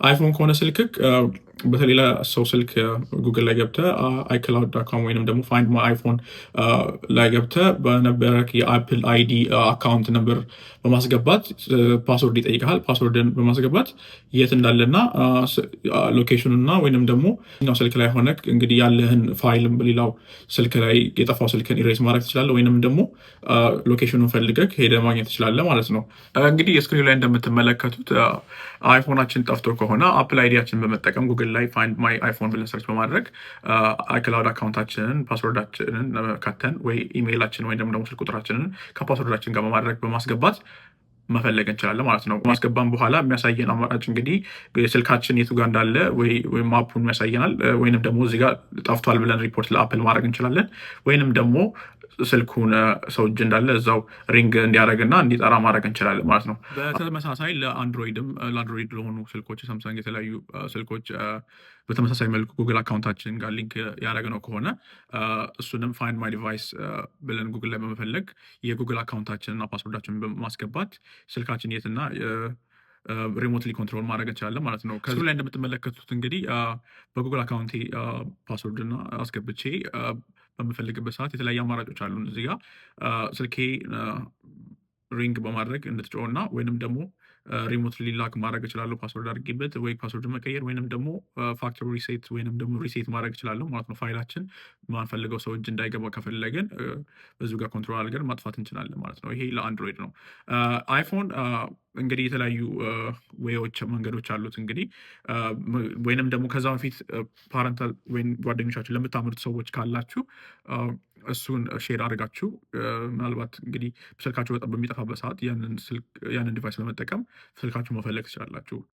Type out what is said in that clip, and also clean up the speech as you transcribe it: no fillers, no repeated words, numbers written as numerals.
iPhone ከሆነ ስልክህ በተሌላ ሰው ስልክ ጉግል ላይ ገብተህ iCloud.com ወይንም ደግሞ Find My iPhone ላይ ገብተህ በነበረክ የ Apple ID account number በማስገባት password ይጠይቀሃል። Password ን በማስገባት የት እንዳለና location ኑና ወይንም ደግሞ ስልክ ላይ ሆነ እንግዲህ ያለህን ፋይልም በሌላው ስልክ ላይ የጠፋው ስልክን erase ማድረግ ትችላለህ፣ ወይንም ደግሞ location ኑን ፈልገህ ሄደህ ማግኘት ትችላለህ ማለት ነው። እንግዲህ የ screen ላይ እንደምትመለከቱት iPhone ኣችን ጠፍቶ ከሆነ Apple ID ያችንን በመጠቀም ጉግል ላይ Find My iPhone ብለን search በማድረግ iCloud account ኣችንን password ኣችንን ከተን ወይ ኢሜይላችን ወይም ደግሞ ስልክ ቁጥራችንን ከ password ኣችን ጋር በማድረግ በማስገባት መፈለግ እንችላለን ማለት ነው። ማስገባን በኋላ የሚያሳየን አማራጭ እንግዲህ ስልካችን የቱ ጋር እንዳለ ወይ map ኡን ያሳየናል፣ ወይንም ደግሞ እዚህ ጋር ጠፍቷል ብለን ሪፖርት ለ Apple ማድረግ እንችላለን፣ ወይንም ደግሞ ስልኩን ሰው እጅ እንዳለ እዛው ring እንዲያደርግና እንዲጠራ ማድረግ እንችላለን ማለት ነው። በተመሳሳይ ለ Android ም ለ Android ለሆኑ ስልኮች Samsung የተለያዩ ስልኮች በተመሳሳይ መልኩ Google account ኣችን ጋር link ያደረግነው ከሆነ እሱንም Find My Device ብለን ጉግል ላይ በመፈለግ የ Google account ኣችንን እና password ኣችንን በማስገባት ስልካችን የትና remotely control ማድረግ እንችላለን ማለት ነው። ከዚህ ላይ እንደምትመለከቱት እንግዲህ በ Google account ኤ password እና አስገብቼ በምፈልግበት ሰዓት የተለያዩ አማራጮች አሉ። እዚህ ጋር ስልኬ ring በማድረግ እንድትጮህ እና ወይንም ደግሞ remotely lock ማድረግ እችላለሁ password አድርጌበት ወይ password መቀየር ወይንም ደግሞ factory reset ወይንም ደግሞ reset ማድረግ እችላለሁ ማለት ነው። ፋይላችን ማንፈልገው ሰው እጅ እንዳይገባ ከፈለግን በዚሁ ጋር control አድርገን ማጥፋት እንችላለን ማለት ነው። ይሄ ለ Android ነው። iPhone እንግዲህ የተለያዩ way ዎች መንገዶች አሉት። እንግዲህ ወይንም ደግሞ ከዛ በፊት parental ወይም ጓደኞቻችሁ ለምታምኑት ሰዎች ካላችሁ እሱን share አድርጋችሁ ምናልባት እንግዲህ ስልካችሁ በጣም በሚጠፋበት ሰዓት ያንን device በመጠቀም ስልካችሁ መፈለግ ትችላላችሁ።